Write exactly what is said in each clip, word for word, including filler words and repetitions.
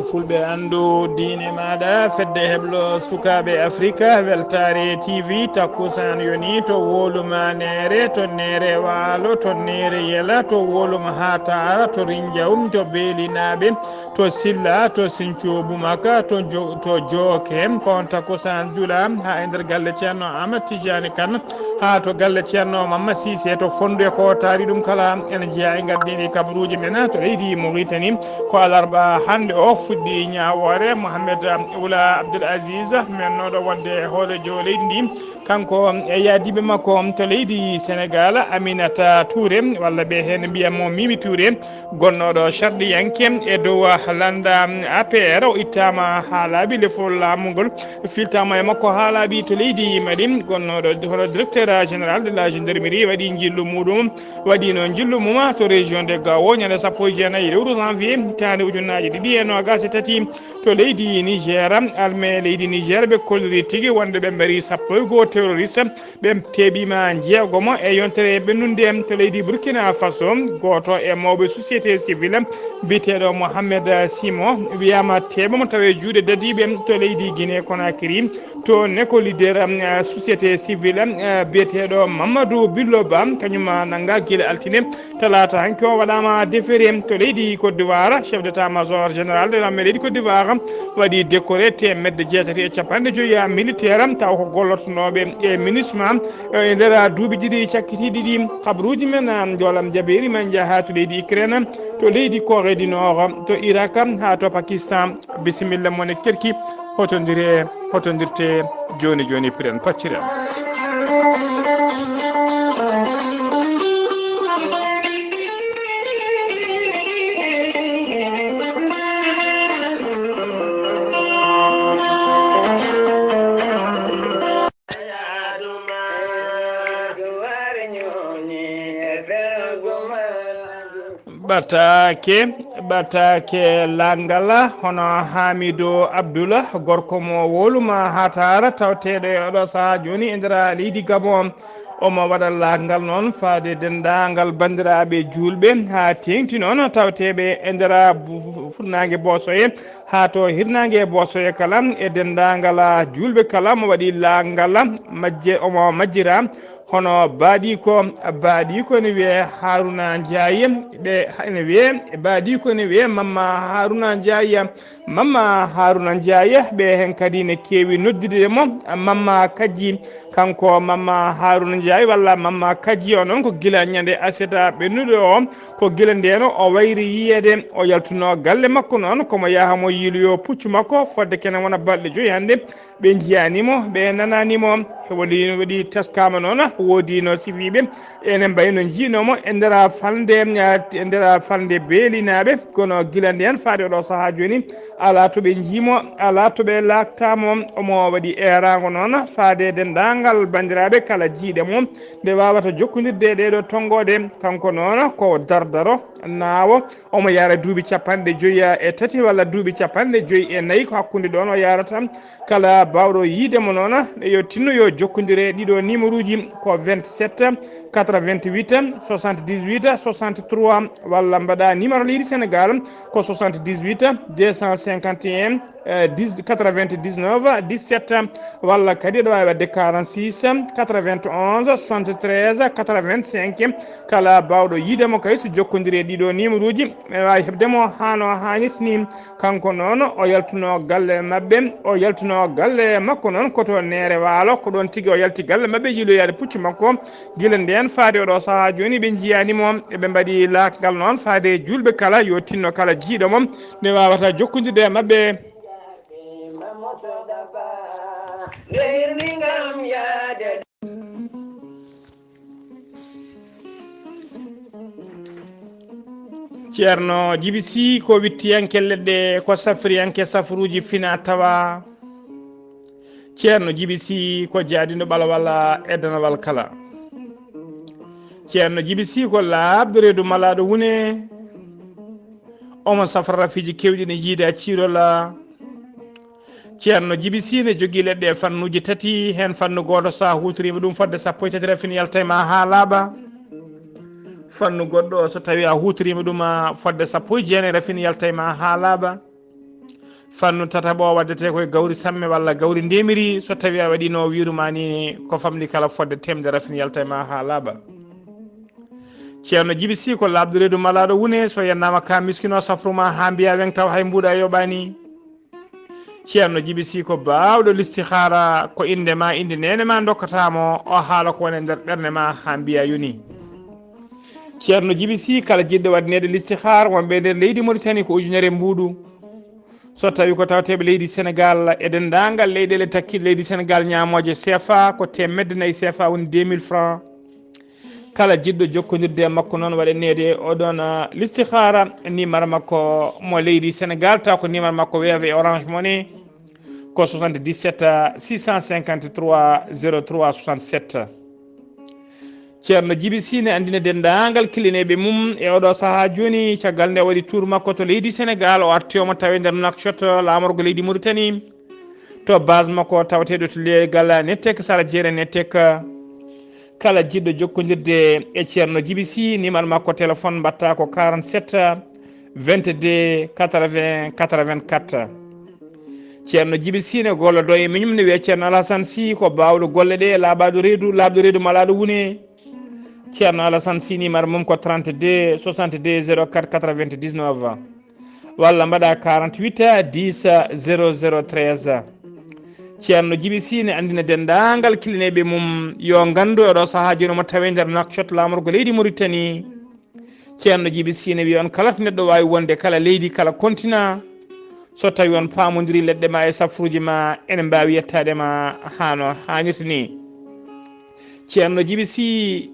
Fulɓe anndu diine maaɗa, fedde heblo sukaaɓe Afrika, weltaare T V, takkusaan yoni to Wolumaneere, to Neere Waalo, to Neere Yela, to Wolum Hatara, to Rinjawum, to Beelinaaɓe, to Silla, to Sinco Bumaka, to Jo-, to Jooke. Ko on takkusaan jula haa e nder galle Ceerno Ahmad Tijani Kan, haa to galle Ceerno Mamma Siise to Fonndu e ko taari ɗum kala. Ene jeyaa e ngardiiɗi kabaruuji men to leydi Mauritanie. Ko alarba hannde o fuɗɗi ñaawoore Mohamed Oula Abdel Aziz, mennooɗo wonde hooreejo leydi ndi. Kanko e yaadiiɓe makko to leydi Senegal, Aminata Touré, walla ɓe heen mbiya mo Mimi Touré, gonnooɗo sarɗiyanke e dow lannda A P R, o ittaama haa laabi lefol laamu ngol. Filtaama e makko haa laaɓi to leydi Mali, gonnooɗo hono directeur général de la gendarmerie, waɗi njillu muɗum, waɗino njillu mum to région de Gao ñande sappo e jeenayi lewru janvier hitaande ujunnaaji ɗiɗi e noogaas e tati. To leydi Niger, armée leydi Niger ɓe kolliri tigi wonde ɓe mbari sappo e goo terroriste, ɓe teeɓiima jeegomo e yontere ɓennunde to leydi Burkina Faso. Gooto e mawɓe société civile biyeteeɗo Mohamed Simo wiyaama teeɓama tawa e juuɗe dadiiɓe to leydi Guinée Conakry. To ne ko leader, um, eh, société civile, eh, biyeteeɗo Mamadou Billo Ba, kañum, ah, nannga gila altine. Talaata hanki o waɗaama déféré to leydi Côte d'Ivoire. Chef d'état-major général de l'armée leydi Côte d'Ivoire waɗi décoré teemedde jeetati e capanɗe joyi militaire, taw ko gollotnooɓe e MINUSMA, eh, e nder duuɓi ɗiɗi cakkitiiɗi ɗi. Kabaruuji men, ah, njoolam jabeeri men njaha to leydi Ukraine, to leydi Corée du Nord, to Irak, haa to Pakistan. Bisimilla mon e kerki, hotondire, hotondirte jooni jooni, piren pacciren. Ɓataake, ɓataake Langal, hono Hamidou Abdullah, gorko mo Woluma Hatara, tawteeɗo e oɗo sahaa jooni e nder leydi Gabon. Omo waɗa langal noon faade denndaangal banndiraaɓe juulɓe, haa teeŋti noon tawteeɓe e nder bu-, fuɗnaange Boosoye, haa to hirnaange Boosoye kala, e denndaangal juulɓe kala. Mo waɗi langal majje, omo majjira hono Baɗiiko, Baɗiiko ene wiyee Haruna Njaay, ɓe ene wiyee Baɗiiko ene wiyee Mamma Haruna Njaay, Mamma Haruna Njaay, ɓe heen kadi ne keewi noddude mo Mamma Kajji. Kanko Mamma Haruna Njaay walla Mamma Kajji o noon ko gila ñande aset ɓennuɗo o, ko gila ndeen o wayri yiyeede, o yaltunoo galle makko noon, komo yaha mo yiiloyoo puccu makko, fodde kene wona balɗe joyi hannde. Ɓe njiyaani mo, ɓe nanaani mo. Waɗi, waɗi teskaama noon, woodino sifiiɓe ene mbayno njiinoo mo e nder falnde, e nder falnde Beelinaaɓe. Kono gila ndeen faade oɗo sahaa jooni, alaa to ɓe njii mo, alaa to ɓe laaktaa mo. Omo waɗi eeraango noon faade denndaangal banndiraaɓe kala jiyɗo mo nde waawata jokkondirde e ɗeeɗo tonngooɗe. Kanko noon ko dardaro, naawo, omo yahra duuɓi capanɗe joyi e tati walla duuɓi capanɗe joyi e nayi, ko hakkunde ɗoon o yahrata. Kala baawɗo yiide mo noon, yo tinno yo jokkondire e ɗiɗo numéro uji, ko vingt-sept quatre-vingt-huit soixante-dix-huit soixante-trois, walla mbaɗa numéro leydi Senegaal ko soixante-dix-huit deux cent cinquante et un, eh, dix, quatre-vingt-dix-neuf dix-sept, walla kadi aɗa waawi waɗde quarante-six quatre-vingt-onze soixante-treize quatre-vingt-cinq. Kala baawɗo yiide mo kay, so jokkondire e ɗiɗo numéro uji, ene waawi heɓde mo haa no haanirta ni. Kanko noon, o yaltunoo galle maɓɓe, o yaltunoo galle makko noon ko to Neere Waalo, ko ɗoon tigi o yalti galle maɓɓe yiiloyaade puccu makko. Gila ndeen faade oɗo sahaa jooni, ɓe njiyaani mo, eɓe mbaɗi laakgal noon faade juulɓe kala, yo tinno kala jiyɗo mo nde waawata jokkondirde e maɓɓe. Ceerno Jibi Sih ko wittiyanke leɗɗe, ko safriyanke safruuji fina tawa. Ceerno Jibi Sih ko jaadinɗo ɓalawal e danawal kala. Ceerno Jibi Sih ko laaɓɗo reedu malaaɗo wune. Omo safra rafiiji keewɗi ne jiida ciirola. Ceerno Jibi Sih ne jogii leɗɗe e fannuuji tati, heen fannu gooto so a huutoriima ɗum fodde sappo e tati rafin yalta e ma haa laaɓa. Fannu goɗɗo so tawii a huutoriima ɗum, a, fodde sappo e jeenayi rafin yalta e ma haa laaɓa. Fannu tataɓo waddete koye gawri samme walla gawri ndemiri, so tawi a waɗino wiiru ma ni ko famɗi kala fodde temedere rafin yalta e ma ha laaɓa. Ceerno Jibi Si ko laaɓɗo reedu malaɗo wune, so yennama ka miskino safru ma ha mbiya weng taw hay mbuuɗa yoɓani. Ceerno Jibi Si ko bawɗo listihaara, ko inde ma inde nene ma dokkatamo o haala ko woni e nder ɓernde ma ha mbiya yoni. Ceerno Jibi Si kala jiɗɗo waɗinede listihaar wonɓe e nder leydi Mauritanie ko ujunere mbuuɗu. So tawi ko tawteɓe leydi Sénégal e denndaangal leyɗeele takkiɗe leydi Sénégal ñaamooje C F A ko teemedde nayi C F A woni deux mille francs. Kala jiɗɗo jokkondirde e makko noon waɗaneede oɗon, ah, listihaara, numéro makko mo leydi Sénégal taw ko numéro makko Wave e Orange Money ko soixante-dix-sept six cent cinquante-trois zéro trois soixante-sept. Ceerno Jibi Si ne anndina denndaangal killineeɓe mum e oɗo sahaa jooni, caggal nde o waɗi tour makko to leydi Senegaal, o arti omo tawi nder Nouakchott, laamorgo leydi Mauritanie, to base makko tawateeɗo to leegal Nettek, Sara Jeere Nettek. Kala jiɗɗo jokkondirde e Ceerno Jibi Si, numéro makko téléphone mbaɗta ko quarante-sept vingt-deux quatre-vingts quatre-vingt-quatre. Ceerno Jibi Si ne gollodo e miñum ne wiyee Ceerno Alasan Si, ko baawɗo golle ɗe, laaɓaaɗo reedu, laaɓɗo reedu malaaɗo wune. Ceerno Alasan Si numéro mum ko trente-deux soixante-deux zéro quatre quatre-vingt-dix-neuf walla mbaɗa quarante-huit dix zéro zéro treize. Ceerno Jibi Si ne anndina denndaangal killineeɓe mum yo nganndu oɗo sahaa jooni omo tawee nder Nouakchott laamorgo leydi Mauritanie. Ceerno Jibi Si ne wiya on kala to neɗɗo waawi wonde, kala leydi, kala continent, so tawi on paamondiri leɗɗe ma e safruuji ma, ene mbaawi yettaade ma haa no haanirta ni. Ceerno Jibi Si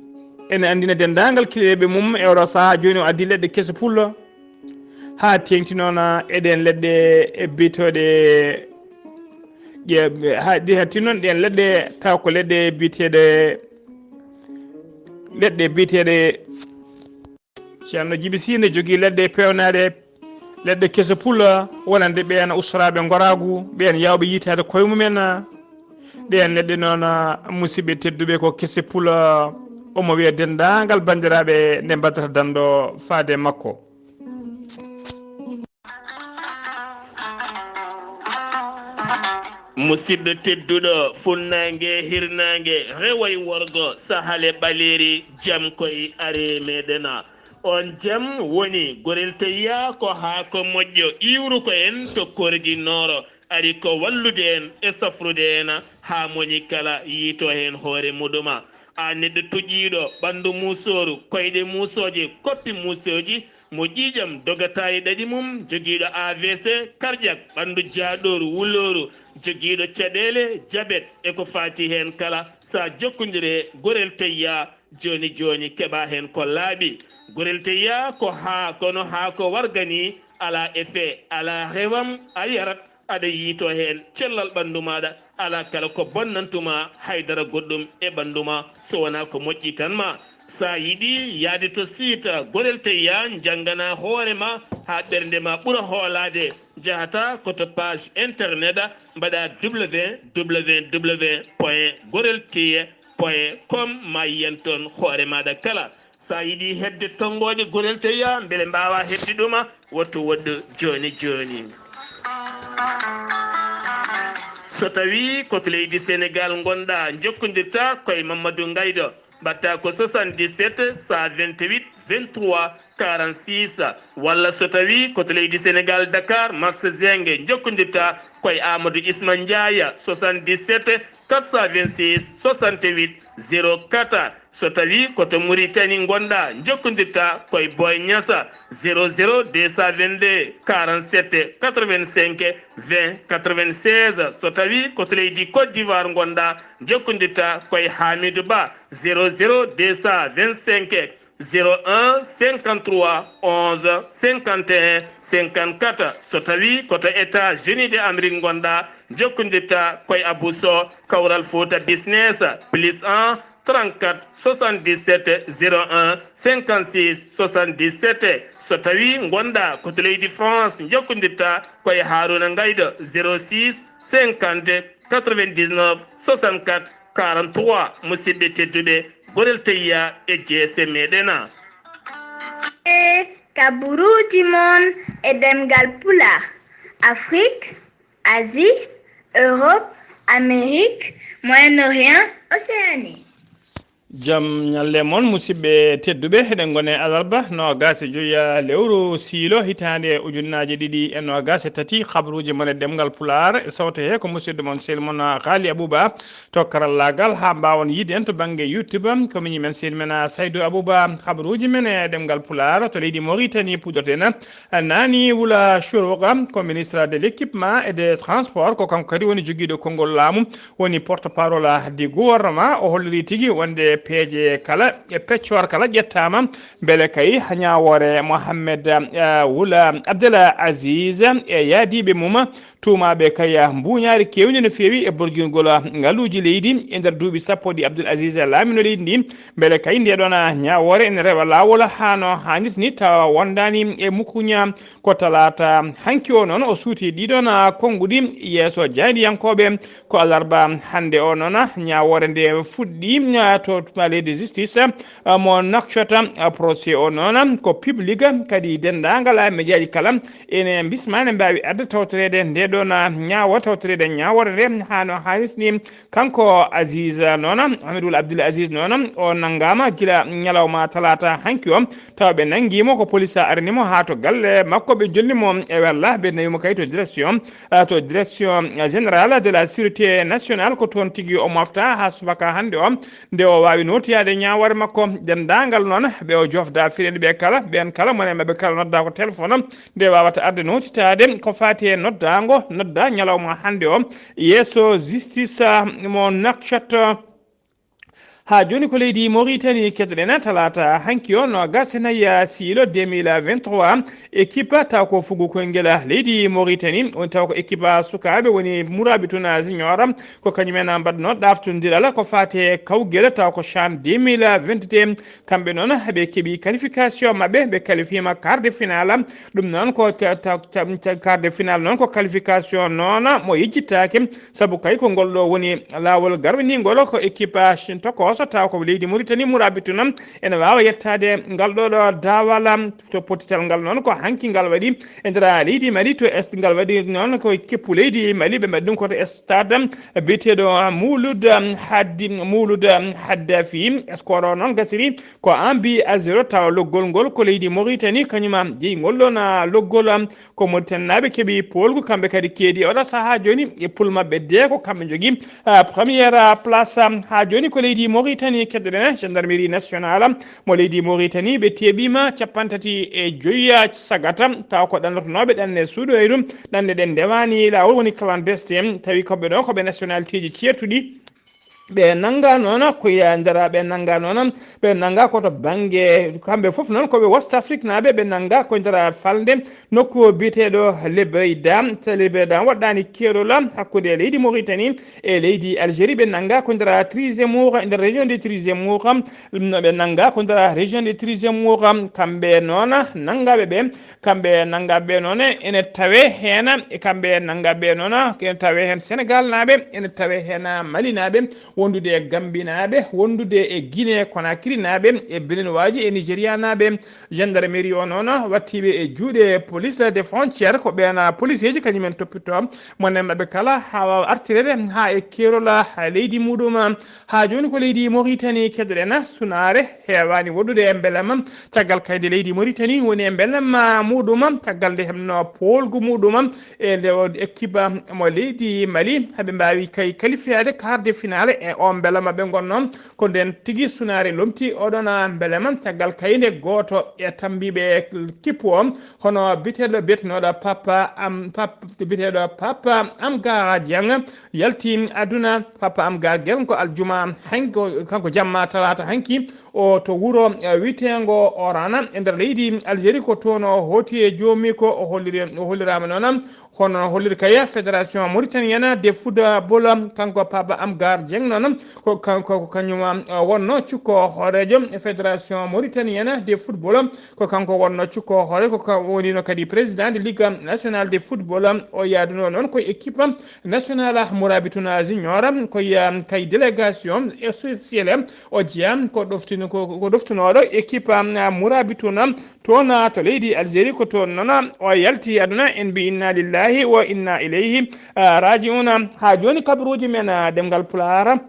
ene anndina denndaangal killineeɓe mum e oɗo sahaa jooni o addi leɗɗe kese pullo haa teeŋti noon e ɗeen leɗɗe e biyetooɗe, haa ɗi hatti noon ɗeen leɗɗe taw ko leɗɗe biyeteeɗe, leɗɗe biyeteeɗe Ceerno Jibi Si ne jogii leɗɗe peewnaaɗe, leɗɗe kese pula, wonande ɓeen ustoraaɓe ngoraagu, ɓeen yaawɓe yiytaade koye mumen. Ɗeen leɗɗe noon, musidɓe tedduɓe, ko kese pula, omo wiya denndaangal banndiraaɓe nde mbaddata danndo faade makko. Musidɗo tedduɗo, funnaange, hirnaange, rewo e worgo, sahale ɓaleeri, jam koy ari meɗen. On jam woni Gorel Teyya, ko haako moƴƴo iwruko en to Kordi Nooro, ari ko wallude en e safrude en haa moni kala yiito heen hoore muɗuma. A neɗɗo tuƴiiɗo ɓanndu muusooru, koyɗe muusooje, koppi muusooji, mo ƴiiƴam dogata e ɗaɗi mum, jogiiɗo A V C cardiaque, ɓanndu jaaɗooru, wulooru, jogiiɗo caɗeele, jabet e ko faati heen kala, so a jokkondire Gorel Teyya, jooni jooni keɓa heen ko laaɓi. Gorel Teyya ko haa, kono haa ko warga ni, alaa effet, alaa rewam, a yarat, aɗa yiito heen cellal ɓanndu maaɗa, alaa kala ko bonnantuma haydara goɗɗum e ɓanndu ma, so wonaa ko moƴƴi tan ma. So a yiɗi yahde to site Gorel Teyya, njanngana hoore ma haa ɓernde ma ɓura hoolaade, njahata ko to page internet, mbaɗa W W W point gorel teyya point com, ma yiyan toon hoore maaɗa kala. So a yiɗi heɓde tonngooɗe Gorel Teyya, mbele mbaawa heɓde ɗuma, wotto woɗɗo jooni jooni. So tawii ko to leydi Senegaal ngonɗaa, njokkondirta koye Mamadou Ngaydo, mbaɗta ko soixante-dix-sept cent vingt-huit vingt-trois quarante-six, walla so tawii ko to leydi Senegaal, Dakar, Marché Zinc, njokkondirta koye Amadou Isma Ndiaye, soixante-dix-sept quatre cent vingt-six soixante-huit zéro quatre. So tawii ko to Mauritanie ngonɗaa, njokkondirta koye Boy Niassa, zéro zéro deux cent vingt-deux quarante-sept quatre-vingt-cinq vingt quatre-vingt-seize. So tawii ko to leydi Côte d'Ivoire ngonɗaa, njokkondirta koye Hamidou Ba, zéro zéro deux cent vingt-cinq zéro un cinquante-trois onze cinquante et un cinquante-quatre. So tawii ko to États-Unis de Amérique ngonɗaa, njokkondirta koye Abou Sow, Kawral Fouta Business, plus un trente-quatre soixante-dix-sept zéro un cinquante-six soixante-dix-sept. So tawii ngonɗaa ko to leydi France, njokkondirta koye Harouna Ngaydo, zéro six cinquante quatre-vingt-dix-neuf soixante-quatre quarante-trois. Musidɓe tedduɓe, Gorel Teyya e jeese meɗen. E kaburuuji mon e ɗemngal Pulaar. Afrique, Asie, Europe, Amérique, Moyen-Orient, Océanie. Jam ñalle mon, musidɓe tedduɓe, eɗen ngone alarba noogas e joyi lewru siilo hitaande ujunnaaje ɗiɗi e noogas e tati. Habruuji mon e ɗemngal Pulaar e sawte he ko musidɗo mon sel mon Haali Abuba to karallaagal haa mbaawon yiide en to bannge YouTube. Ko miñi men sel men Saydu Abuba. Habruuji men e ɗemngal Pulaar to leydi Moritani puɗɗoten. Nani Wula Shuruga ko ministre de l'équipement et des transports, ko kanko kadi woni jogiiɗo konngol laamu, woni porte parole du gouvernement. O holliri tigi wonde peeje kala e peccoor kala ƴettaama mbele kay ñaawoore Mohammed, eh, Wula Abdel Aziz e yaadiiɓe mum tuumaaɓe kay mbuuñaari keewndi no feewi e borgingol ngaluuji leydi e nder duuɓi sappo ɗi Abdel Aziz laamino leydi ndi. Mbele kay nde ɗon ñaawoore ene rewa laawol haa no haanirta ni, tawa wondaani e mukuña. Ko talaata hanki o noon o suuti ɗiɗon konnguɗi yeeso jaayndiyankooɓe. Ko alarba hannde o noon ñaawoore nde fuɗɗi, ah, to palais de justice, ah, mo Nouakchott. Ah, procès o noon ko public, kadi denndaangal, ah, mejaaji kala ene mbisma ne mbaawi arde tawtoreede nde ɗon, ah, ñaawo, tawtoreede ñaawoore nde haa no haanirta ni. Kanko Aziz noon, Ahmed Wul Abdul Aziz noon, o nanngaama gila ñalawma talaata hanki o, tawa ɓe nanngi mo ko police arini mo haa to galle makko, ɓe jolni mo e wella, ɓe nawi mo kay to direction, ah, to direction générale de la sûreté nationale, ko toon tigi o mofta haa subaka hannde o, nde o waawi nootiyaade ñaawoore makko. Denndaangal noon ɓe o jofda fireede ɓe kala, ɓeen kala, mone maɓɓe kala nodda ko téléphone, nde waawata arde nootitaade ko faati e noddaango, nodda ñalawma hannde o yeeso justice, ah, mo Nouakchott. Haa jooni ko leydi Moritani keɗoɗen talaata hanki o noogas e nayi siilo deux mille vingt-trois. Équipe taw ko fugu koyngel leydi Moritani, woni taw ko équipe sukaaɓe woni Mourabitouna Junior, ko kañum en mbaɗno ɗaaftondiral ko faati e kawgel taw ko CHAN deux mille vingt-deux. Kamɓe noon ɓe keɓi qualification maɓɓe, ɓe qualifiima quart de finale. Ɗum noon ko ca-, ta-, ca-, ca-, quart de finale noon ko qualification noon mo yejjittaake, sabu kay ko ngol ɗo woni laawol garwiningol ko équipe Chine tokoso taw ko leydi Mauritanie Mourabitouna ene waawa yettaade ngal ɗo ɗo daawal. To pottital ngal noon ko hanki ngal waɗi e nder leydi Mali, to est ngal waɗi noon ko keppu leydi Mali, ɓe mbaɗi ɗum ko to stade biyeteeɗo Mouloud Haddi, Mouloud Haddafi. Score o noon gasiri ko un but à zéro, tawa loggol ngol ko leydi Mauritanie, kañum jeyi ngol ɗon loggol. Ko Mauritanie naaɓe keɓi poolgu, kamɓe kadi keedi e oɗo sahaa jooni e pool maɓɓe D, ko kamɓe njogii, ah, première, ah, place. Haa jooni ko leydi Mauritanie keɗoɗen, gendarmerie nationale mo leydi Mauritanie, ɓe teeɓiima capanɗe tati e joyi sagata, tawa ko ɗannotonooɓe ɗanne suudu e ɗum, ɗanne ɗen ndewaani laawol, woni clandestin, tawi ko ɓe ɗo ko ɓe nationaliteeji ceertuɗi. Ɓe nannga noon ko e nder, ɓe nannga noon, ɓe nannga ko to bannge, kamɓe fof noon ko ɓe West Afrique naaɓe, ɓe nannga ko e nder falnde nokku biyeteeɗo Lebreda. Lebreda waɗɗaani keerol hakkunde leydi Mauritanie e leydi Algérie, ɓe nannga ko e nder Tri-Zemmour, e nder région de Tri-Zemmour, ɗum noon ɓe nannga ko e nder région de Tri-Zemmour. Kamɓe noon nanngaaɓe ɓe, kamɓe nanngaaɓe ɓe noon ene tawe heen, e kamɓe nanngaaɓe ɓe noon ene tawe heen Sénégal naaɓe, ene tawe heen Mali naaɓe, wondude e Gambi naaɓe, wondude e Guinée Conakry naaɓe, e Benin waaji, e Nigeria naaɓe. Gendarmerie o noon wattiiɓe e juuɗe police des frontières, ko ɓeen policeeji kañum en toppitoo mone maɓɓe kala haa waawa artireede haa e keerol leydi muɗum. Haa jooni ko leydi Mauritanie keɗoɗen, sunaare heewaani woɗɗude e mbelamma, caggal kay nde leydi Mauritanie woni e mbelamma muɗum, caggal nde heɓno poolgu muɗum e nde o équipe mo leydi Mali, haɓe mbaawi kay qualifiade quart de finale e o mbelamma ɓe ngonno. Ko ndeen tigi sunaare lomti oɗon mbelamma, caggal kay nde gooto e tambiiɓe kippu o, hono biteeɗo, biyetenooɗo Papa Am, Pap-, biteeɗo Papa Amgara Dieng yalti aduna. Papa Amgara Dieng ko aljuma hanki, ko kanko jamma talaata hanki, o to wuro, eh, wiyeteengo Orana e nder leydi Algérie, ko toon o hooti e joomi ko o holliri, o holliraama noon. Hono holliri kay fédération mauritanienne de football, kanko Papa Amgara Dieng noon, ko kanko, ko kañum, eh, wonno cukko hooreejo fédération mauritanienne de football, ko kanko wonno cukko hoore, ko ka-, wonino kadi président de ligue nationale de football. O yaaduno noon ko équipe nationale Mourabitouna Junior, ko ya-, kay délégation spéciale o jeyaa ko ɗoftino ko ko ɗoftunooɗo équipe am murabituna toon to leydi Algérie, ko toon noon o yalti aduna. En mbi inna lillahi wa inna ilayhi rajiuna. Haa jooni kabaruuji men, ah, ɗemngal Pulaar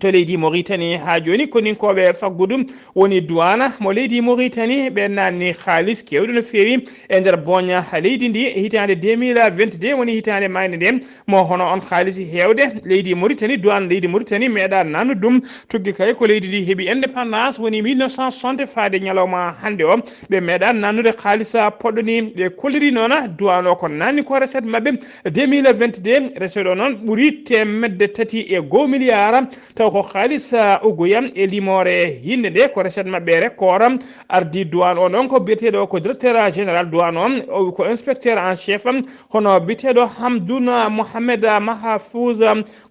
to leydi Mauritanie. Haa jooni koninkooɓe faggudu woni duwaana mo leydi Mauritanie, ɓe naatni haalis keewɗo no feewi e nder booña leydi ndi. Hitaande deux mille vingt-deux woni hitaande maayde nde, mo hono on haalisi heewde. Leydi Mauritanie, duwaan leydi Mauritanie meeɗa naatnude ɗum. Tuggi kay ko leydi ndi heɓi indépendance woni mille neuf cent soixante faade ñalawma hannde o, ɓe meeɗa naatnude haalisa poɗɗo ni. Ɓe kolliri noon duwaan o ko naatni ko recette maɓɓe deux mille vingt-deux. Recette o noon ɓuri teemedde tati e goo milliard, taw ko haalisa ugoya e limoore hinde nde. Ko recette maɓɓe record. Ardi duwaan o noon ko biyeteeɗo ko directeur général duwaan o, o ko inspecteur en chef, hono biyeteeɗo Hamdouna Mohamed Mahfouz.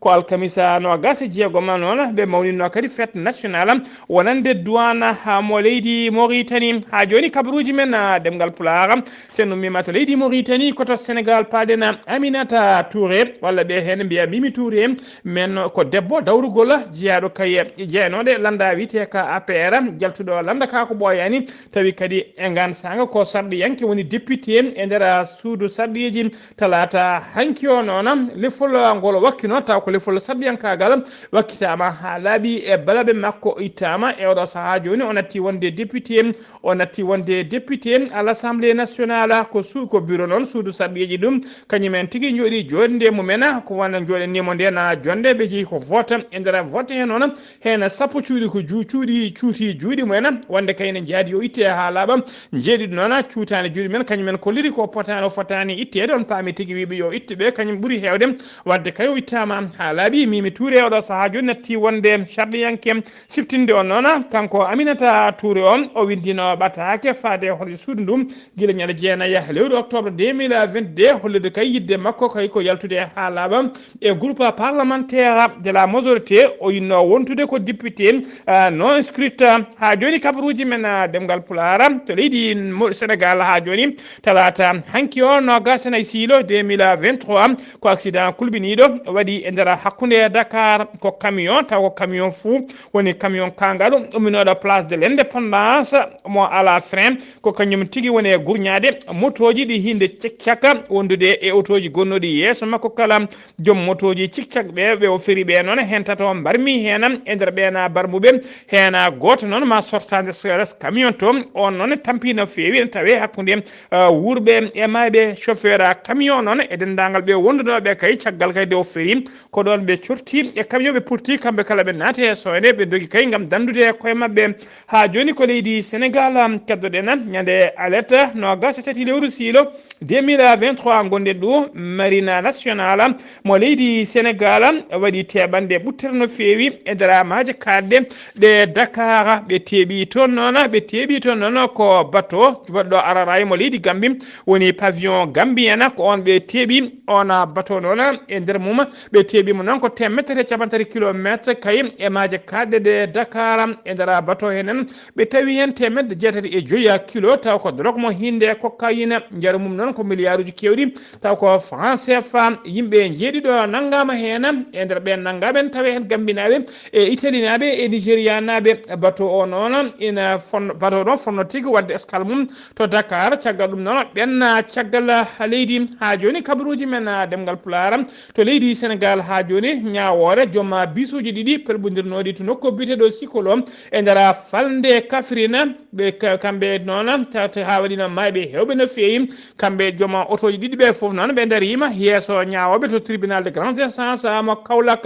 Ko alkamisa noogas e jeegom noon ɓe mawnino kadi fête nationale wonande duwaan, ah, mo leydi Mauritanie. Haa jooni kabaruuji men, ah, ɗemngal Pulaar, so en ummiima to leydi Mauritanie, ko to Sénégal paaɗen Aminata Touré, walla ɓe heen mbiya Mimi Touré. Men ko debbo dawrugol, jeyaaɗo kay e jeyanooɓe lannda wiyetee ka A P R, jaltuɗo lannda ka ko ɓooyaani, tawi kadi e ngaan saanga ko sarɗiyanke woni député e nder suudu sarɗiiji. Talaata hanki o noon, lefol ngol wakkino, taw ko lefol sarɗiyankaagal wakkitaama haa laaɓi e balaɓe makko ittaama. E oɗo sahaa jooni o natti wonde député, o natti wonde député à l'Assemblée nationale. Ko su-, ko bureau noon suudu sarɗiiji ɗum, kañum en tigi njooɗi jooɗnde mumen, ko wano njooɗnimo nde na jonde, ɓe jeyi ko vote. E nder vote he noon, heen sappo cuuɗi ko ju-, cuuɗi cuuti juuɗe mumen, wonde kay ne njaadi yo itte haa laaɓa. Njeeɗiɗo noon cuutaani juuɗe men, kañum en kolliri ko potaani, o fotaani itteede. On paami tigi wiiɓe yo itte ɓe, kañum ɓuri heewde. Wadde kay o ittaama haa laaɓi. Mimi Touré oɗo sahaa jooni natti wonde sarɗiyanke siftinde on noon. Kanko Aminata Touré on, o winndino ɓataake faade e hoto suudu ndu gila ñande jeenayi lewru octobre deux mille vingt-deux, hollirde kay yiɗde makko kay ko yaltude haa laaɓa e groupe parlementaire de la majorité. O yinno wontude ko député, ah, non inscrit. Haa jooni kabaruuji men, ah, ɗemngal Pulaar to leydi Mo-, Sénégal haa jooni, talaata hanki o noogas e nayi siilo deux mille vingt-trois, ko accident kulɓiniiɗo waɗi e nder hakkunde Dakar. Ko camion, taw ko camion fou, woni camion kaangaɗo umminooɗo place de l'indépendance, mo alaa frein, ko kañum tigi woni e gurñaade motooji ɗi hinde cek caka wondude e otooji gonnooɗi yeeso makko kala. Joom motooji cik cak ɓe, ɓe o feri ɓe noon, heen tato mbarmi heen e nder ɓeena barmuɓe, heen gooto noon ma sortande C R S camion to. On noon tampi no feewi, ene tawe hakkunde, ah, wuurɓe e maayɓe. Chauffeur camion noon e denndaangal ɓe wondunooɓe kay caggal kay de o feri, ko ɗoon ɓe corti e camion, ɓe purti kamɓe kala ɓe naati e soyde, ɓe dogi kay ngam danndude e koye maɓɓe. Haa jooni ko leydi Sénégal, am, keddoɗen ñande alerte noogas e tati lewru siilo deux mille vingt-trois ngonɗen ɗo. Marina national mo leydi Sénégal waɗi teɓanɗe ɓuttere no feewi e nder maaje kaaɗɗe ɗe Dakar. Ɓe teeɓi toon noon, ɓe teeɓi toon noon ko bato baɗɗo araraay mo leydi Gambie, woni pavillon gambien, ko on ɓe teeɓi on bato noon. E nder mum ɓe teeɓi mo noon ko teemedde tati e cappanɗe tati kilometre kay e maaje kaaɗɗe ɗe Dakar. E nder bato henen ɓe tawi heen teemedde jeetati e joyi kilo, taw ko drogue mo hinde cocaïne. Njaru mum noon ko miliyaaruuji keewɗi, taw ko franc C F A. Yimɓe njeeɗiɗo nanngaama heen. E nder ɓeen nanngaaɓe en tawi heen Gambinaaɓe e Italinaaɓe e Nigerianaaɓe. Bato o noon ina fonno, bato o noon fonno tigi waɗde escale mum to Dakar. Caggal ɗum noon ɓenna caggal leydi. Haa jooni kabaruuji men, ah, ɗemngal Pulaar to leydi Sénégal haa jooni, ñaawoore joom bisuuji ɗiɗi pelɓondirnooɗi to nokku biyeteeɗo Sikolo e nder falnde Kaffrine. Ɓe ka-, kamɓe noon ta-, ta-, haa waɗi noon maayɓe heewɓe no feewi. Kamɓe joom otooji ɗiɗi ɓe fof noon ɓe ndariima yeeso ñaawooɓe to tribunal de grande instance mo Kaolack.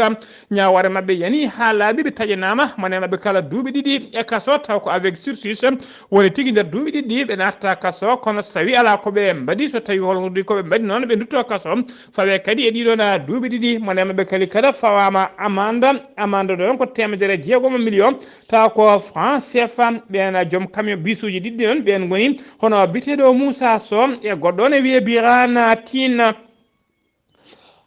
Ñaawoore maɓɓe yani haa laaɓi, ɓe taƴanaama, mone maɓɓe kala duuɓi ɗiɗi e kaso, taw ko avec sursis. Woni tigi nder duuɓi ɗiɗi ɓe natta kaso, kono so tawi alaa ko ɓe mbaɗi, so tawi hol ko ɓe mbaɗi noon, ɓe ndutto kaso. Fawe kadi e ɗiɗo na duuɓi ɗiɗi, mone maɓɓe kadi kala fawaama amande, amande ɗon ko teemedere jeegom million, taw ko franc C F A. Ɓeen joom camion bisuuji ɗiɗi noon, ɓeen ngoni hono biteɗo Moussa Sow e goɗɗo ne wiye Birane Tine.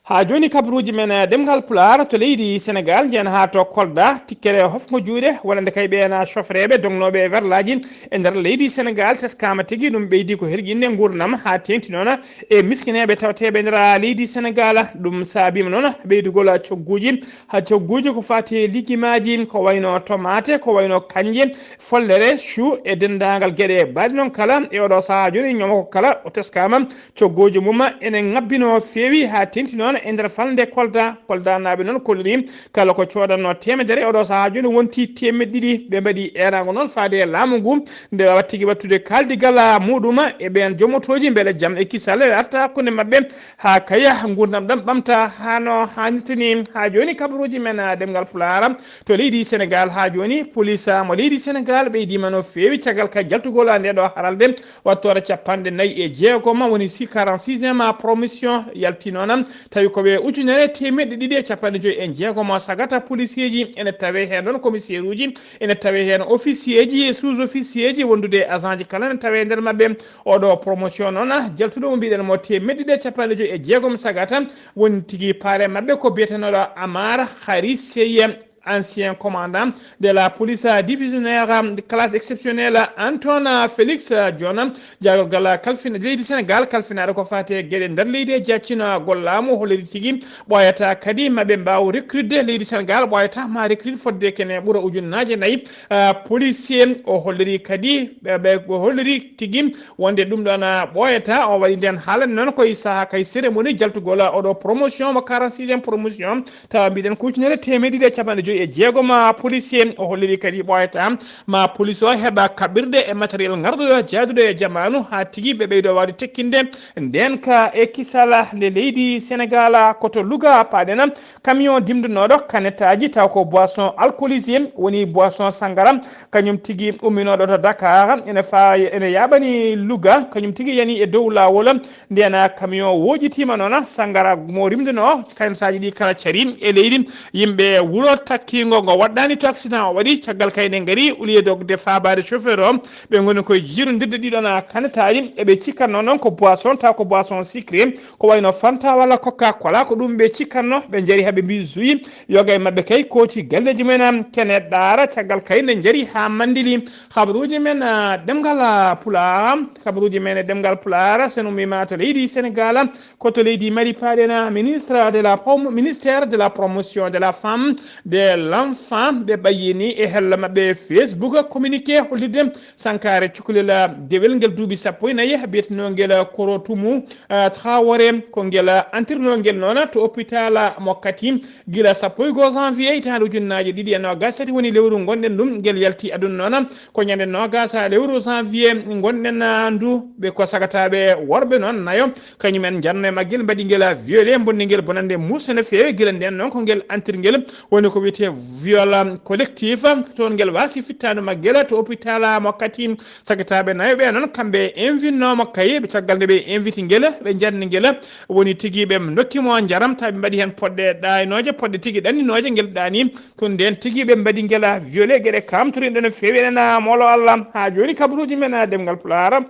Haa jooni kabaruuji men, eh, ɗemngal Pulaar to leydi Senegaal, njeyen haa to Kolda, tikkere hofngo juuɗe wonande kay ɓeen, eh, cofreeɓe dognooɓe e werlaaji e nder leydi Senegaal, teskaama tigi ɗum ɓeydi ko herƴinde nguurndam haa teeŋti noon e miskineeɓe tawteeɓe nder leydi Senegaal. Ɗum saabiima noon ɓeydugol cogguuji, haa cogguuji ko faati e liggimaaji, ko wayno tomaate, ko wayno kanje, follere, chou e denndaangal geɗe baaɗe noon kala. E oɗo sahaa jooni, ñamoko kala o teskaama, coggooji mum ene ŋabbi no feewi haa teeŋti noon e nder falnde Kolda. Koldanaaɓe noon kolliri kala ko coodanno teemedere, oɗo sahaa jooni wonti teemeɗɗe ɗiɗi. Ɓe mbaɗi eeraango noon faade e laamu ngu, nde waawa tigi waɗtude kaaldigal muɗum e ɓeen joom otooji, mbele jam e kisal arta hakkunde maɓɓe, haa kaya nguurndam ɗam ɓamta haa no haanirta ni. Haa jooni kabaruuji men, ah, ɗemngal Pulaar to leydi Senegaal. Haa jooni, police, ah, mo leydi Senegaal ɓeydiima no feewi caggal ka jaltugol, ah, nde ɗo haralde. Wattoore capanɗe nayi e jeegom woni si quarante-sixième promotion yalti noon, tawi ko ɓe ujunere teemeɗɗe ɗiɗi e capanɗe joyi e jeegom sagata polisieeji ene tawe heen ɗoon, commissaire uji ene tawe heen, officieeji e sous-officieeji wondude e agent ji kala ene tawe e nder maɓɓe. Oɗo promotion noon, jaltuɗo mo mbiɗen mo teemeɗɗe ɗiɗi e capanɗe joyi e jeegom sagata, woni tigi paare maɓɓe ko biyetenooɗo Amar Khari Seye, ancien commandant de la police divisionnaire de classe exceptionnelle, Antoine Félix Diome, jaagorgal kalfin-, leydi Senegaal kalfinaaɗo ko faati e geɗe nder leydi e jaccinagol laamu, holliri tigi ɓooyata kadi maɓe mbaaw recrude leydi Senegaal, ɓooyata ma recrude fodde kene ɓura ujunnaaje nayi, ah, policier. O holliri kadi, ɓe, ɓe, o holliri tigi wonde ɗum ɗoon, ah, ɓooyata. O waɗi ndeen haalande noon ko e sahaa kay cérémonie jaltugol oɗo promotion mo quarante-sixième promotion, tawa mbiɗen ko ujunere teemeɗɗe ɗiɗi e capanɗe joyi e jeegom policier. O holliri kadi ɓooyata ma police o heɓa kaɓirɗe e matériel ngarduɗo jaaduɗo e jamaanu haa tigi ɓe ɓeydo waawde tekkinde ndeen ka e kisal nde leydi Senegaal. Ko to Louga paaɗen, camion dimndunooɗo kanettaaji taw ko boisson alcoolisé, woni boisson sangara, kañum tigi umminooɗo to Dakar, ene fa-, ene yaaɓani Louga, kañum tigi yani e dow laawol. Ndeen camion wooƴitiima noon, sangara mo rimduno, kanettaaji ɗi kala carii e leydi. Yimɓe wuro takkiingo ngo waɗɗaani to accident o waɗi, caggal kay nde ngari, au lieu de, de faabaade chauffeur o, ɓe ngoni koye jiirondirde ɗiɗon kanettaaji, eɓe cikkatnoo noon ko boisson, taw ko boisson sucré, ko wayno Fanta walla Coca-Cola, ko ɗum ɓe cikkatnoo, ɓe njari haa ɓe mbii zuyi, yoga e maɓɓe kay kooti galleeji mumen, kene ɗaara, caggal kay nde njari haa manndili. Kabaruuji men, ah, ɗemngal, ah, Pulaar, kabaruuji men e ɗemngal Pulaar, so en ummiima to leydi Senegaal, ko to leydi Mali paaɗen, ministre de la prom-, ministère de la promotion de la femme, de l'enfant, ɓe ɓayyini e hella maɓɓe Facebook communiqué hollirde sankaare cukalel dewel ngel duuɓi sappo e nayi, biyetenoo ngel Korotumu, ah, Traoré, ko ngel antirnoo ngel noon to hôpital mo Kati gila sappo e goo janvier hitaande ujunnaaje ɗiɗi e noogaas tati woni lewru ngonɗen ɗum, ngel yalti aduna noon ko ñande noogaas lewru janvier ngonɗen, ah, ndu. Ɓe ko sagataaɓe worɓe noon nayo, kañum en njanno e maggel, mbaɗi ngel violé, mbonni ngel bonannde muusse no feewi. Gila ndeen noon ko ngel antirngel woni ko wiyetee viol collectif. Toon ngel waasi fittaandu maggel to hôpital mo Kati. Sagataaɓe nayo ɓe noon, kamɓe invitnooma kay, ɓe caggal nde ɓe inviti ngel, ɓe njanni ngel, woni tigi ɓe ndokki mo njaram, tawi ɓe mbaɗi heen poɗɗe ɗaaynooje, poɗɗe tigi ɗanninooje, ngel ɗaani. Ko ndeen tigi ɓe mbaɗi ngel violé, geɗe kaamtoriiɗe no feewi, enen, ah, moolo Allah. Haa jooni kabaruuji men, ah, ɗemngal Pulaar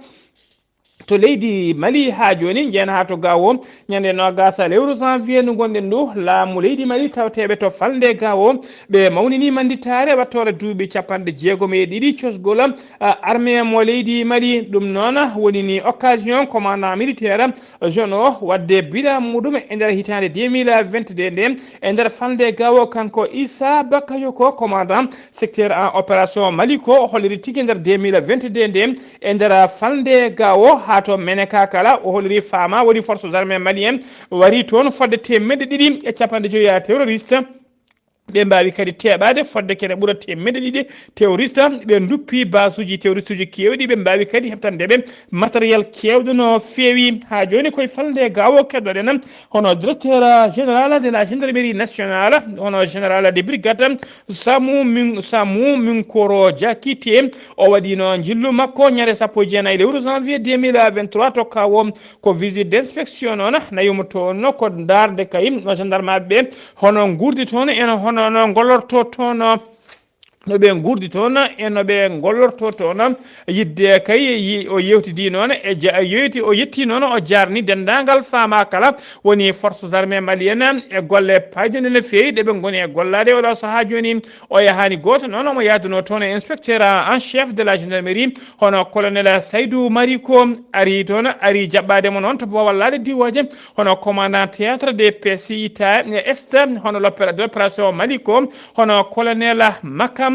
to leydi Mali haa jooni, njeyen haa to Gaawo, ñande noogaas lewru janvier ndu ngonɗen ndu, laamu leydi Mali tawteeɓe to falnde Gaawo, ɓe mawnini mannditaare wattoore duuɓi capanɗe jeegom e ɗiɗi cosgol, ah, armée mo leydi Mali. Ɗum noon woni ni occasion commandant militaire jeune o waɗde bilan muɗum e nder hitaande deux mille vingt-deux nde, e nder falnde Gaawo. Kanko Issa Bakayoko, commandant secteur en opération Mali, ko holliri tigi nder deux mille vingt-deux nde, e nder falnde Gaawo haa to Meneka kala, o holliri fama woni forces armées maliennes wari toon fodde teemeɗɗe ɗiɗi e capanɗe joyi terroriste. Ɓe mbaawi kadi teeɓaade fodde kene ɓura teemeɗɗe ɗiɗi terroriste. Ɓe nduppi basuuji terroriste uji keewɗi. Ɓe mbaawi kadi heɓtande ɓe matériel keewɗo no feewi. Haa jooni koye falnde Gaawo keɗoɗen hono directeur général de la gendarmerie nationale, hono général de brigade Samu Min-, Samu Minkoro Diakité. O waɗino njillu makko ñande sappo e jeenayi lewru janvier deux mille vingt-trois to Kawo. Ko visite d'inspection noon, na yumotoo no ko ndaarde kay no gendarmeɓe ɓe hono nguurdi toon, eno hono no ngolorto toon. no ɓe nguurdi toon e no ɓe ngollorto toon. Yidde kay yi- o yewtidi noon e ja- yeewti o yetti noon, o jarni denndaangal faama kala woni forces armées maliennes e golle payɗe no feewi ɗe ɓe ngoni e gollaade oɗo sahaa jooni. O yahaani gooto noon, omo yahduno toon e inspecteur en chef de la gendarmerie, hono colonel Saydou Mariko ari toon, ari jaɓɓaade mo noon to Booballaade Diwooje, hono commandant théâtre de Pesita Est, hono l'opéra- de l'opération Maliko, hono colonel Makam,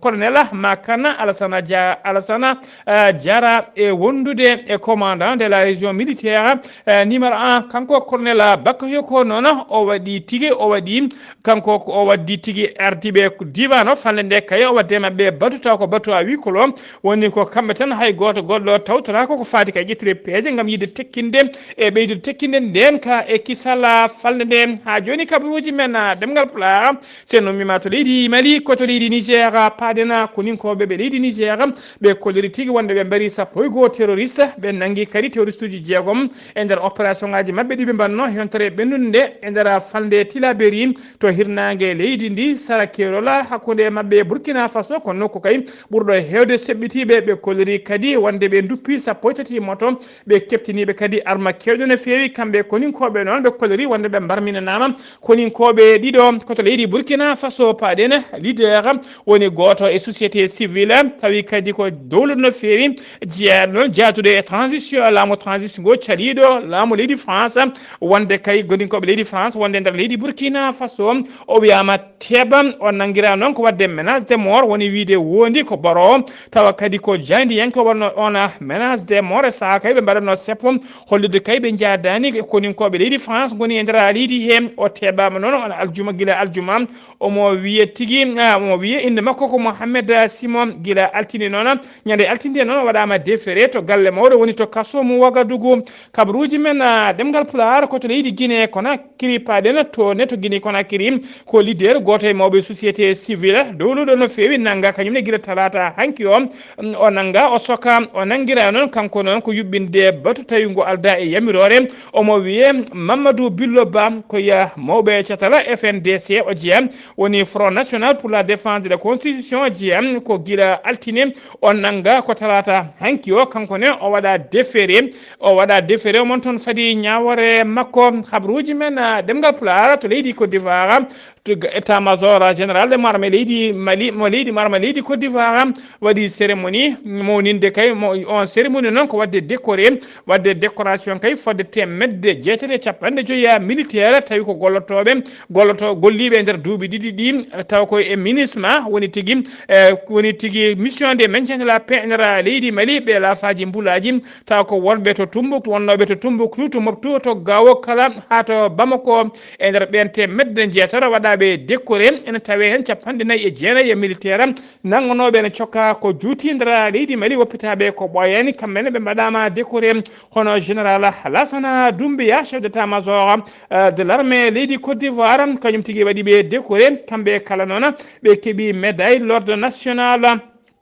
colonel Makana Alasana Dia- Alasana, eh, Diara e wondude e commandant de la région militaire, eh, numéro un, kanko colonel Bakayoko noon, o waɗi tigi, o waɗi kanko ko o waddi tigi ardiiɓe diiwaan o, falnde nde kay o wadde maɓɓe batu, taw ko batu à huis clos, woni ko kamɓe tan, hay gooto goɗɗo tawtoraako ko faati kay ƴettude peeje ngam yiɗde tekkinde e ɓeydude tekkinde ndeen ka e kisal falnde nde. Haa jooni kabaruuji men, ah, ɗemngal Pulaar, so en ummiima to leydi Mali, ko to leydi Niger paaɗen. Koninkooɓe ɓe leydi Niger, ɓe kolliri tigi wonde ɓe mbari sappo e goo terroriste, ɓe nanngi kadi terroriste uji jeegom e nder opération ngaji maɓɓe ɗi ɓe mbanno, yontere ɓennunde nde e nder falnde Tilaberi to hirnaange leydi ndi, sara keerol hakkunde maɓɓe e Burkina Faso, ko nokku kay ɓurɗo heewde seɓɓitiiɓe. Ɓe kolliri kadi wonde ɓe nduppi sappo e tati moto, ɓe keɓtiniiɓe kadi arma keewɗe no feewi. Kamɓe koninkooɓe noon, ɓe kolliri wonde ɓe mbarminanaama. Koninkooɓe ɗiɗo ko to leydi Burkina Faso paaɗen, leader woni gooto e société civile, tawi kadi ko dowluɗo no feewi, jeyaa noon jaatude e transition, laamu transition ngo caliiɗo laamu leydi France, wonde kay goninkooɓe leydi France, wonde nder leydi Burkina Faso, o wiyaama teeɓa, o nanngiraa noon ko waɗde menace de mort, woni wiyde wondi ko baro, tawa kadi ko jaayndiyanke wonno on menace de mort, e sahaa kay ɓe mbaɗatno seppo, hollirde kay ɓe njaadaani e koninkooɓe leydi France ngoni e nder leydi he. O teeɓaama noon on aljuma, gila aljuma, omo wiya tigi, ah, omo wiya innde makko ko Mohamed Simon. Gila altine noon, ñande altine noon o waɗaama déféré to galle mawɗo woni to kaso mo Wagadugu. Kabaruuji men, ah, ɗemngal Pulaar ko to leydi Guinée Conakry paaɗen, to ne to Guinée Conakry, ko leader gooto e mawɓe société civile dowluɗo no feewi nannga kañum ne gila talaata hanki o, mm, o nannga, o soka, o nanngiraa noon kanko noon ko yuɓɓinde batu tawi ngu aldaa e yamiroore. Omo wiyee Mamadou Billo Ba, ko ya mawɓe catala F N D C o jeyaa, woni Front National pour la Défense de la Constitution o jeyaa, ko gila altine o nannga ko talaata hanki o, kanko ne o waɗa déféré, o waɗa déféré mon toon fadi ñaawoore makko. Habaruuji men, ah, ɗemngal Pulaar to leydi Côte d'Ivoire, to ga- état major général de mo armée leydi Mali, mo leydi mo armée leydi Côte d'Ivoire waɗi cérémonie mawninde kay mo on cérémonie noon ko waɗde décoré, waɗde décoration kay fodde teemedde jeetati e capanɗe joyi militaire, tawi ko gollotooɓe, golloto golliiɓe e nder duuɓi ɗiɗi ɗi, taw ko e MINUSMA woni tigi, eh, woni tigi mission de maintien de la paix e nder leydi Mali, ɓe laafaaji mbulaaji, taw ko wonɓe to Tumbuktu, wonnooɓe to Tumbuktu, to Moptu, to Gao kala haa to Bamako, e nder ɓeen teemedde jeetati waɗaaɓe décoré, ene tawee heen capanɗe nayi e jeenayi e militaire nanngonooɓe ene cokka ko juuti nder leydi Mali, woppitaaɓe ko ɓooyaani, kamɓe ne ɓe mbaɗaama décoré, hono général Lassana Doumbouya, chef d'état-major, euh, de l'armée leydi Côte d'Ivoire, kañum tigi waɗi ɓe décoré, kamɓe kala noon ɓe keɓi médaille l'ordre national.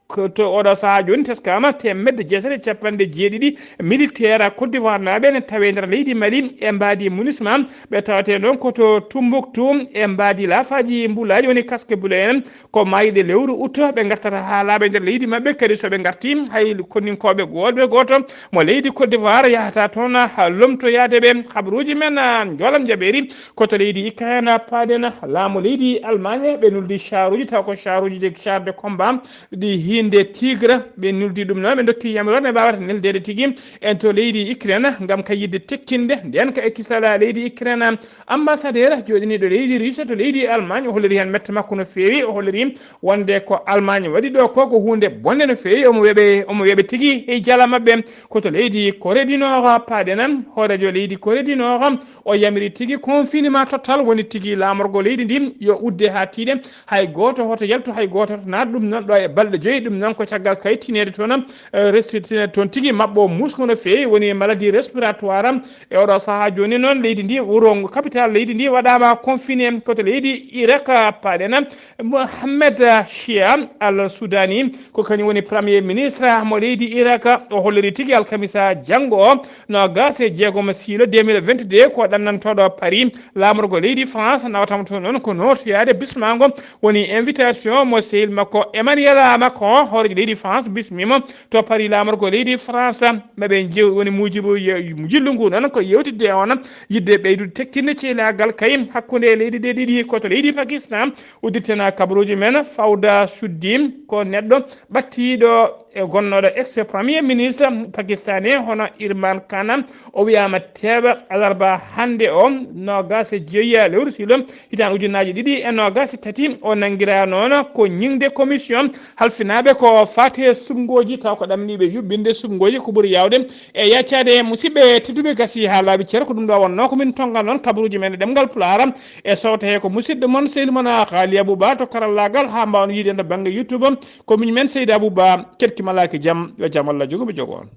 Ko to oɗo sahaa jooni teskaama teemedde jeetati e capanɗe jeeɗiɗi militaire Côte d'Ivoire naaɓe ne tawee nder leydi Mali e mbaadi MINUSMA, ɓe tawetee noon ko to Tumbuktu e mbaadi laafaaji mbulaaji woni casque bleu en, ko maayde lewru août ɓe ngartata haa laaɓa nder leydi maɓɓe. Kadi so ɓe ngarti, hay koninkooɓe gootɓe gooto mo leydi Côte d'Ivoire yahata toon lomtoyaade ɓe. Habaruuji men, ah, njoolam jaɓeeri ko to leydi Ukraine paaɗen. Laamu leydi Allemagne ɓe nuldi caruuji, taw ko caruuji de char de combat ɗi hiinde Tigre, ɓe nuldi ɗum noon, ɓe ndokki yamiroore nde mbaawata neldeede tigi en to leydi Ukraine ngam kay yiɗde tekkinde ndeen ka e kisal leydi Ukraine. Ambassadeur jooɗiniiɗo leydi Russie to leydi Allemagne, o holliri heen mette makko no feewi, o holliri wonde ko Allemagne waɗi ɗo ko, ko huunde bonde no feewi, omo weeɓe, omo weeɓe tigi e jala maɓɓe. Ko to leydi Corée du Nord paaɗen, hooreejo leydi Corée du Nord o yamiri tigi confinement total, woni tigi laamorgo leydi ndi yo udde haa tiiɗe, hay gooto hoto yaltu, hay gooto hoto naat, ɗum noon ɗo e balɗe joyi. Ɗum noon ko caggal kay tineede toon, eh, resti tineede toon tigi maɓɓo musgo no feewi, woni maladie respiratoire. E oɗo sahaa jooni noon leydi ndi, wuro ngo capital leydi ndi waɗaama confiné. Ko to leydi Irak paaɗen. Mohamed Shia al Sudani ko kañum woni premier ministre mo leydi Irak. O holliri tigi alkamisa janngo o, noogas e jeegom siilo deux mille vingt-deux, ko ɗannantooɗo Paris laamorgo leydi France. Nawtam toon noon ko nootoyaade bismaango woni invitation mo sehil makko Emmanuel Macron, hooreejo leydi France, bismiimo to Paris laamorgo leydi France. Maɓe jew woni muujibu ye-, jillu ngu noon ko yewtidde e on yiɗde ɓeydude tekkinde cehlaagal kay hakkunde leydi ɗe ɗiɗi. Ko to leydi Pakistan uddittena kabaruuji men. Fawda Suddi ko neɗɗo ɓattiiɗo e gonnooɗo ex premier ministre pakistanais hono Imran Khan. O wiyaama teeɓa alarba hannde o, noogas e jeeya lewru siilo, hitaande ujunnaaji ɗiɗi e noogas e tati. O nanngiraa noon ko ñiŋde commission halfinaaɓe ko faati e suɓngooji, taw ko ɗamniiɓe yuɓɓinde suɓngooji ko ɓuri yaawde e yaccaade. Musidɓe tedduɓe, gasi haa laaɓi cer, ko ɗum ɗo wonnoo ko min tonnga noon kabaruuji men e ɗemngal Pulaar. E sowto he ko musidɗo mon, sehil mon, Haali Abuba to karallaagal, haa mbaawon yiide en to bannge YouTube. Ko miñ men Seydi Abuba, keɗki malaaki jam, yo jam Allah jogo mi jogo on.